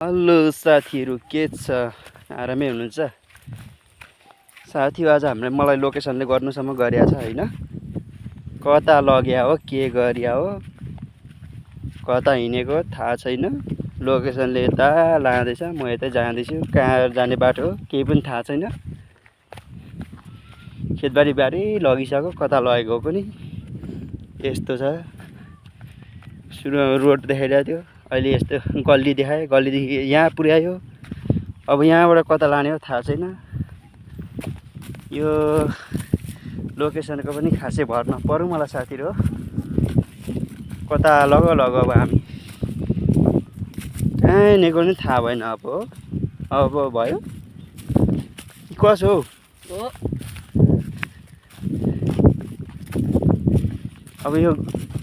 Hello साथीहरू, के छ? आरामै हुनुहुन्छ? साथी आज मलाई लोकेसनले गर्नुसम्म गरिया छ होइन। कता लग्या हो, के गरिया हो, कता हिँडेको थाहा छैन। लोकेसनले यता लाँदैछ, म यतै जाँदैछु। कहाँ जाने बाटो हो केही पनि थाहा छैन। खेतबारी लगिसक्यो, कता लगेको हो पनि यस्तो छ। सुरुमा रोड देखाइरहेको थियो, अहिले यस्तो गल्ली देखायो। गल्लीदेखि यहाँ पुर्यायो। अब यहाँबाट कता लाने हो थाहा छैन। यो लोकेसनको पनि खासै भर नपरौँ मलाई साथीहरू हो। कता लग अब हामी कहाँ हिँडेको नि थाहा भएन। अब भयो कसो हो। अब यो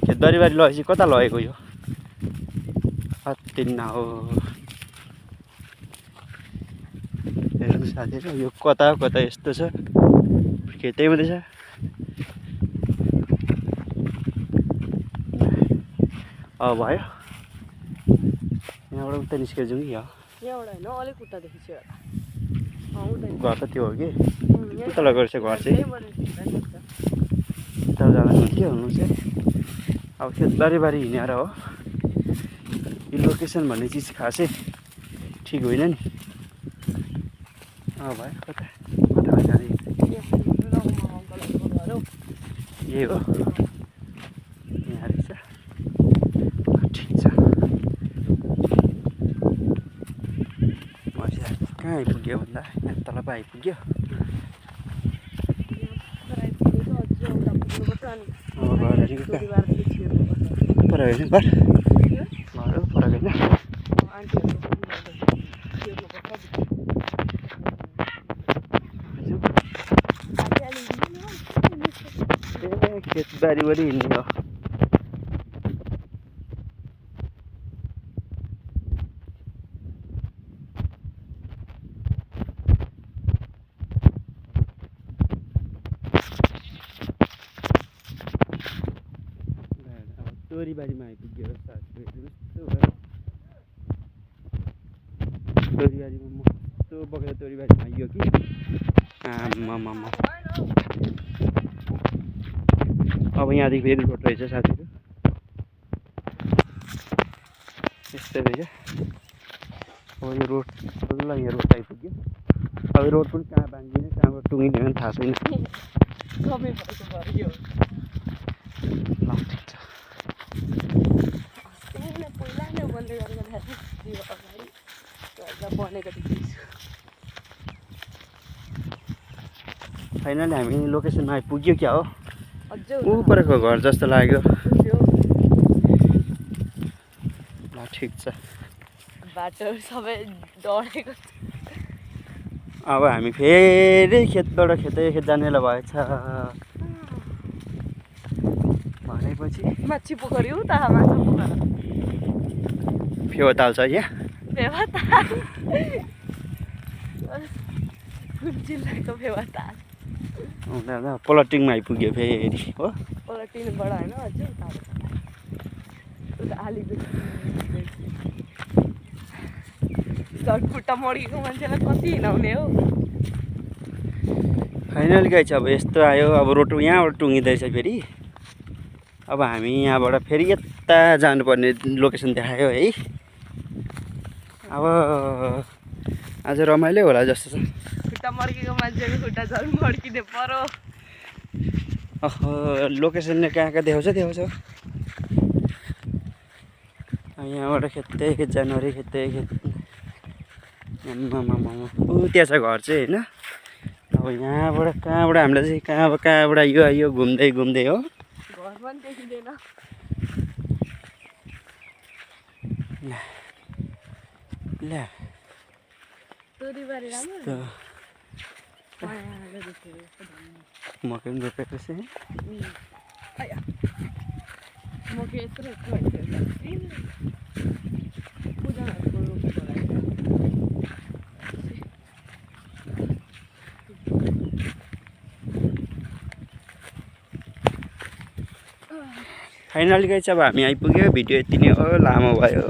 खेतबारी लगेपछि कता लगेको यो हत्तिन्न हो। हेर्नु साथीहरू, यो कता यस्तो छ, खेतै मात्रै छ। अब भयो, यहाँबाट उता निस्केर जाउँ कि यहाँबाट होइन, अलिक उतादेखि चाहिँ घर त त्यो हो कि उता लगेर चाहिँ घर चाहिँ उता जाँदा के हुनु चाहिँ। अब खेतबारी हिँडेर हो। यो लोकेसन भन्ने चिज खासै ठिक होइन नि। भयो कता जाने यही हो। यहाँ रहेछ, ठिक छ। कहाँ आइपुग्यो भन्दा यहाँ तल पो आइपुग्यो। पर होइन घर पर होइन। खेतबारी हिँड्ने हो। तोरीबारीमा आइपुग्यो साथीहरू। तोरीबारीमा म कस्तो बोकेर तोरीबारीमा आइयो कि आम्मामा। अब यहाँदेखि फेरि रोड रहेछ साथीहरू, यस्तै रहेछ। अब यो रोड ल यहाँ रोड आइपुग्यो। अब यो रोड पनि कहाँ बाँधिने कहाँबाट टुङ्गिने पनि थाहा छैन। ल ठिक छ। फाइनली हामी लोकेसनमा आइपुग्यो क्या हो। ऊ परेको घर जस्तो लाग्यो। ल ठिक छ। बाटो सबै डढेको। अब हामी फेरि खेतबाट खेत जानेलाई भएछ भनेपछि माछी पोखरी उता माछा पोखरी फेवाताल छ यहाँ। फेवाताल जिल्लाको फेवाताल पलटिङमा आइपुग्यो फेरि हो। पलटिङबाट होइन अझ उता आलिपुर खुट्टा मर्केको मान्छेलाई कति हिँडाउने हो। फाइनली गएछ। अब यस्तो आयो। अब रोड यहाँबाट टुङ्गिँदैछ फेरि। अब हामी यहाँबाट फेरि यता जानुपर्ने लोकेसन देखायो है। अब आज रमाइलो होला जस्तो छ। खुट्टा मर्केको मान्छेको खुट्टा झन् मर्किने परो। लोकेसनले कहाँ देखाउँछ। यहाँबाट खेत जानु अरे। ऊ त्यहाँ छ घर चाहिँ होइन। अब यहाँबाट कहाँबाट हामीलाई चाहिँ कहाँबाट यो घुम्दै हो। घर पनि देखिँदैन। तोरीबारी राम्रो मकै पनि रोपेको छ। मकै यत्रो फाइनली गाइस अब हामी आइपुग्यो। भिडियो यति नै हो, लामो भयो।